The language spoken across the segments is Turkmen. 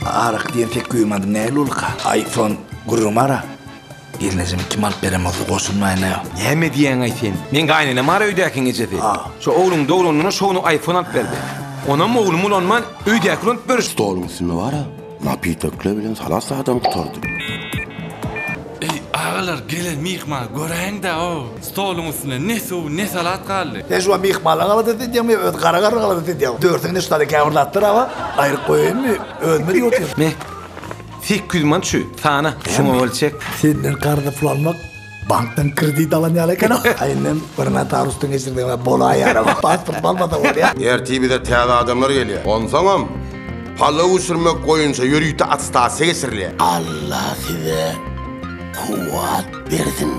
Arak diýen tek güýmandym nähili bolduka? Aý son gürrüň bara. Gelnejemi kim alyp beren bolsa goşulmaýyn-a. Näme diýýäň-aý sen? Meň gaýynenem bar öýdäkiň ejesi. Şo ogluň doglanynda şo güni aýfon alyp berdi. Onam oglum ulanman, öýdäki ulanyp ýör. Stoluň üstünde bar-a, napitoklar bilen salat zadam gutardy. Eý, agalar, gelen myhmany göräýiň-dä-ow! Stoluň üstünde ne suw, ne salat galdy. Sen şu wagt myhmanlaryň aladasy edýäňmi, öz gara garryň aladasy edýäňmi? Dörsüňde şu taýda käbir zatlar aba, aýryp goýaýynmy, özüme diýip otyryn. Me, 800 manat şu, sana, şuňa bol çek. Senden karza pul almak bankdan kredit alan ýaly eken-ow. Aý indem bir notariusdan geçirseň-ä bolaýar-ow. Pasport almasa bolýar. Ertir bize täze adamlar gelýär. Onsoňam, palaw bişirmek boýunça ýörite attestasiýa geçirilýär. Alla size kuwwat bersin.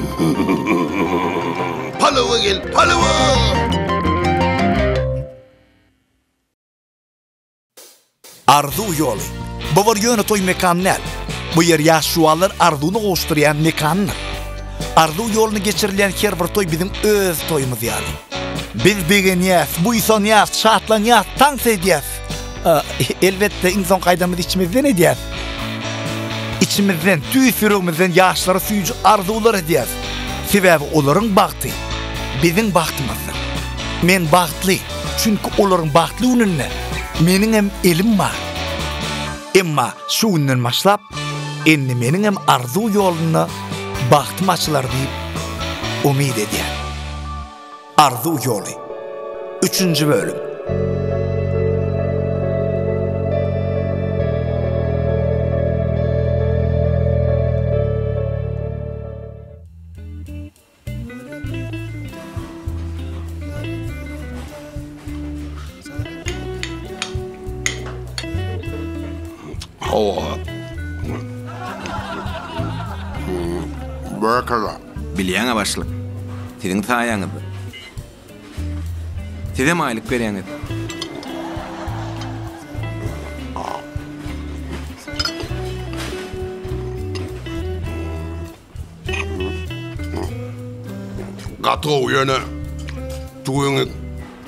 Palawa gel, palawa! Arzuw ýoly. Bu bir ýöne toý mekany däl. Bu ýer ýaş juwanlar arzuwyny gowuşdyrýan mekanydyr. Arzuw ýolunda geçirilýän her bir toý biziň öz toýumyz ýaly. Biz begenýäs, buýsanýas, şatlanýas, tans edýäs. Elbetde, iň soňky aýdanymyzy içimizden edýäs. Içimizden, tüýs ýüregimizden ýaşlara süýji arzuwlar edýäs. Sebäbi olaryň bagty biziň bagtymyzdyr. Men bagtly, çünki olaryň bagtly gününde meniňem elim bar. Emma şu günden başlap, indi meniňem arzuw ýolunda bagtym açylar diýip umyt edýän. Arzuw ýoly. Üçünji bölüm. Hawa. Berekella. Bilýäň-ä başlyk. Siziň saýaňyzda. Sizem aýlyk berýäňiz. Gaty gowy ýöne tüwiňi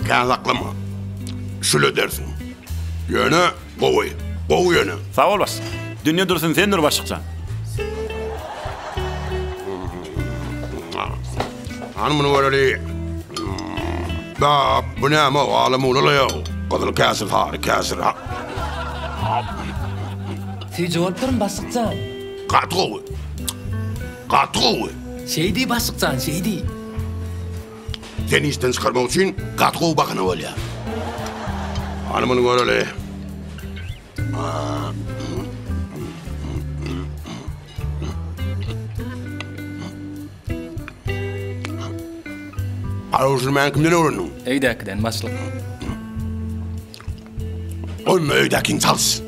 kän saklama. Şül edersiň. Ýöne gowy. Gowy ýöne. Sag bol başlyk. Dünýe dursun sen dur başlykjan. Hany muny göreli. Da, bu näme o? Alym ulalaýa. Gyzyl käşir, sary käşir. Süýji bolupdyrmy başlykjan? Gaty gowy. Gaty gowy. Şeý diý başlykjan, şeý diý. Seni işden çykarmak üçin gaty gowy bahana bolýar. Hany muny göreli. Arowşurmany kimden öwrendiň? Öýdäkiden başlyk. Onda öýdäkiňi çalyş.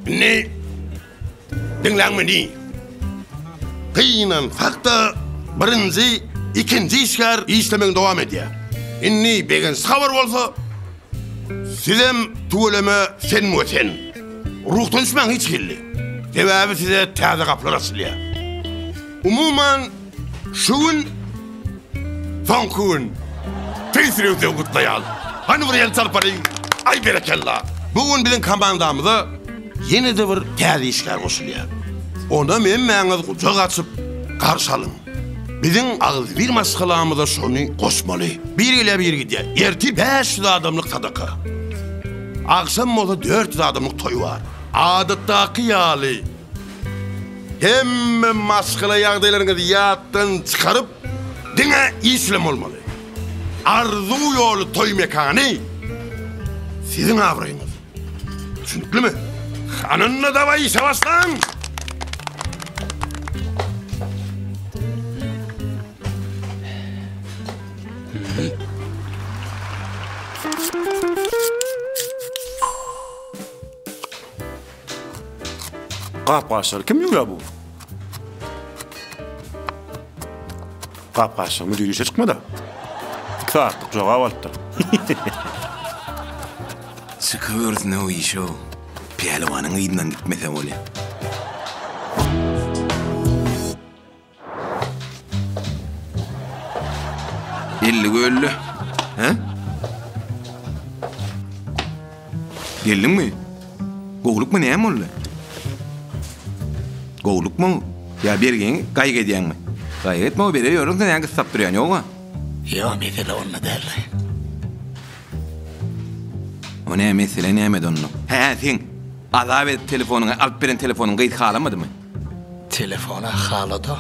Indi diňläň meni. Gynansak-da birinji, ikinji işgär işlemegini dowam edýär. Indi begençli habar bolsa, sizem tüweleme sen we sen. Ruhdan düşmäň hiç hili. Sebäbi size täze gapylar açylýar. Umuman, şu gün soňky gün. Tüýs ýürekden gutlaýan. Hany bir el çarpalyň. Aý berekella. Bu gün biziň komandamyza ýene-de bir täze işgär goşulýar. Onam hemmäňiz gujak açyp garşy alyň. Biziň agzybir maşgalamyza şony goşmaly. Biri gelýär, biri gidýär. Ertir 500 adamlyk sadaka. Agşam bolsa 400 adamlyk toý bar. Adatdaky ýaly Hemme maşgala ýagdaýlaryňyzy ýatdan çykaryp, diňe iş bilen bolmaly. Arzuw ýoly toý mekany siziň abraýyňyz. Düşüniklimi? Hanynda dawaý işe başlaň! Gap-gaçlary kim ýuwýar bu? Gap-gaçlaryň müdiri işe çykmady. Iki sagatlyk jogap alypdyr. Çykybersin-ow işe-ow. Pälwanyň yzyndan gitmese bolýar. Elli gölli. Hä? Geldiňmi? Gowlukmy näme boldy? Gowlukmy? Ýa bergiňi gaýgy edýäňmi? Gaýgy etme, berer ýörüň sen, näme gyssap durýan ýog-a? Ýok, mesele onda däl. O näme mesele nämede onda? Hä, seň azap edip telefonyňy alyp beren telefonyňy gyz halamadymy? Telefona halady.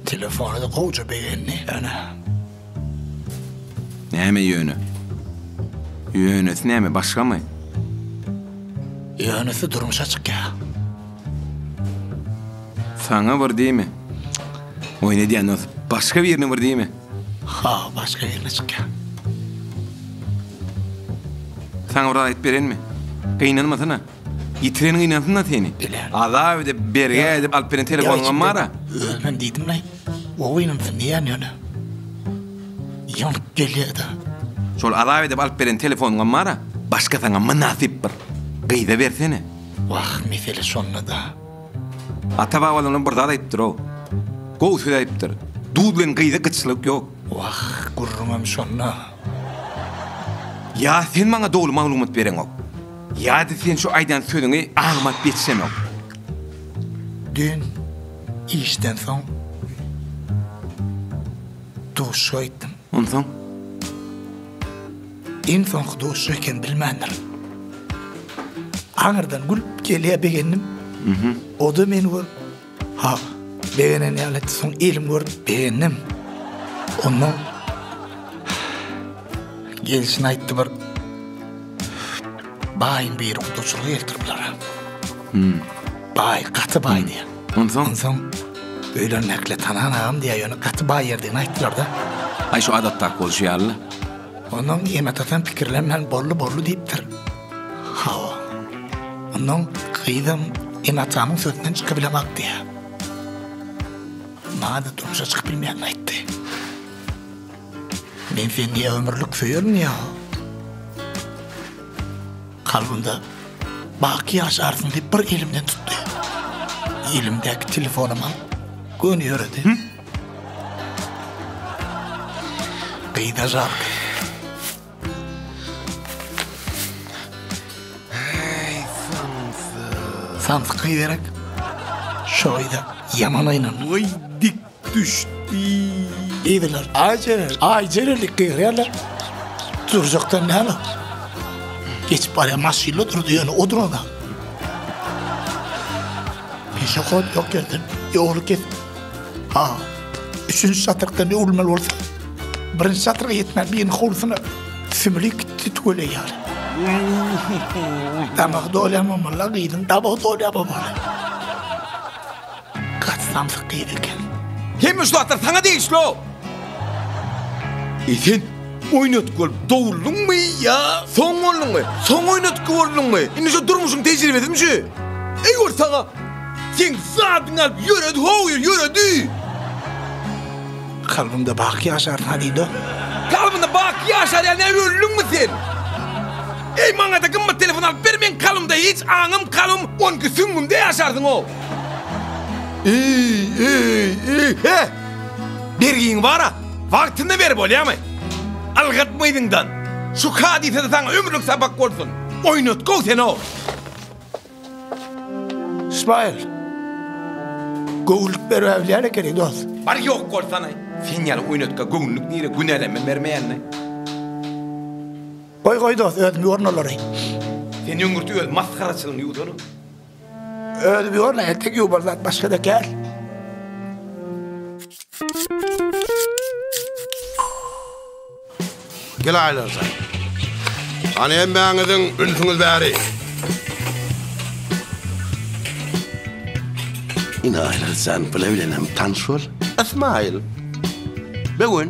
Telefona-da gowja begendi ýöne. Näme ýöne? Ýönesi näme, başgamy? Ýönesi durmuşa çykýar. Saňa bir diýme. Oýun edýän dost. Başga birine bir diýme. Ha, başga birine çykýar. Saňa bir zat aýdyp berenmi? Gynanmasana. Ýitiren gynansyn-da seni. Bilýän. Azap edip, bergi edip alyp beren telefonyňam bar-a. Özümem diýdim-le. O gynansyn diýýän ýöne. Ýanyp gelýär-de. Şol azap edip alyp beren telefonyňam bar-a. Başga saňa mynasyp bir gyza bersene. Wah, mesele şonda-da. Ata-babalarymyz bir zat aýdypdyr-ow. Gowy söz aýdypdyr. Duz bilen gyza gytçylyk ýok. Wah, gürrüňem şonda. Ýa sen maňa doly maglumat bereňok. Ýa-da sen şu aýdan sözüňi aňyma alyp ýetişemok. Düýn işden soň duşuşyga gitdim. Onsoň? Iň soňky duşuşyk ekeni bilmändirin. Aňyrdan gülüp gelýär begendim. O-da meni görüp, ha, begenen ýaly etdi. Soň elimi görüp begendim. Ondan gelşini aýtdy bir baýyň biri gudaçylyga gelipdir bulara. Baý, gaty baý diýýär. Onsoň? Onsoň öýlenmekle tanan agam diýýär, ýöne gaty baý ýerdigini aýtdylar-da. Aý şu adatdaky bolşy ýaly-la. Ondan ene-atasam pikirlenmän boldy boldy diýipdir. Hawa. Ondan gyzam ene-atamyň sözünden çykybilemok diýýär. Maňa-da durmuşa çykyp bilmeýänini aýtdy. Men seni diýýär ömürlik söýerin diýýär. Kalbymda baky ýaşarsyň diýip bir elimden tutdy. Elimdäki telefonam alyp göni ýöredi. Gyza žalka. Eý, samsyk. Samsyk gyz gerek. Şo gyza ýaman gynandym. Waý, dik düşdi. Gyzlar, Aý Jelal, Aý Jelal diýip gygyrýarlar. Durjakdan näme? Geçip barýan maşynda durdy, ýöne o duranok. Peşehod ýok ýerden ýoly kesip, ha, üçünji çatrykdan öwrülmeli bolsa, birinji çatryga ýetmän biriniň howlusyna sümülip gitdi tüweleý ýaly. Damagy dolýan bolmaly-la, gyzyň damagy dolýan bolmaly. Gaty samsyk gyz eken. Hemme şu zatlar saňa degişli-ow. Eý sen oýnatgy bolup doguldyňmy ýa soň bolduňmy? Soň oýnatgy bolduňmy? Indi şu durmuşyň tejribesimi şu? Eý ol saňa seň zadyňy alyp ýöredi how ýöredi. Kalbymda baky ýaşarsyň ha diýdi. Kalbynda baky ýaşar ýaly näme öldüňmi sen? Eý maňada gymmat telefon alyp ber meň kalbymda hiç aňym kalbym onki süňňümde ýaşarsyň how. Eý eý eý he! Bergiň bar-a, wagtynda ber bolýamy? Ylgatma yzyňdan. Şu hadysa-da saňa ömürlik sapak bolsun. Oýnatgow sen-ow! Ismail, göwünlik beribä bilýän ekeniň, dost. Bar ýok bolsana. Sen ýaly oýnatga göwünlik nire, günäleme bermeýänmi? Goý, goý, dost, özüm ýorun olary. Sen öňürti öz masgaraçylygyňy ýuwsana. Özüm ýorun, entek ýuwmaly zat başga-da kän. Gel aýlansa. Hany hemmäňiziň ünsüňiz bäri. Ine Aýlarjan bile bilenem tanyş bol. Ysmaýyl. Bu gün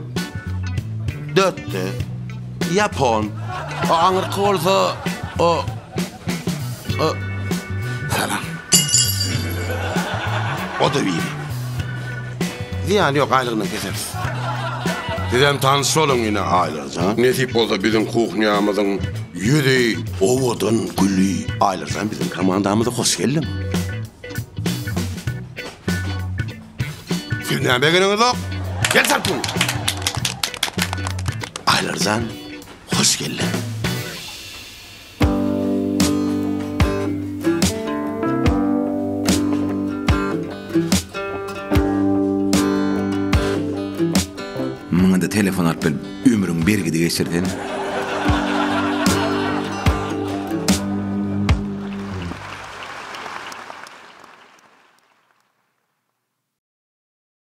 dörtde ýapon. O aňyrky bolsa o o Salam. O da biri. Zyýany ýok aýlygyndan keseris. Sizem tanyş boluň ine Aýlarjan. Nesip bolsa biziň kuhnýamyzyň ýüzi owadan güli. Aýlarjan biziň komandamyza hoş geldiň. Siz näme begeniňizok? Gel çarpyň. Aýlarjan hoş geldiň. telefon alyp berip ömrüňi bergide geçir sen.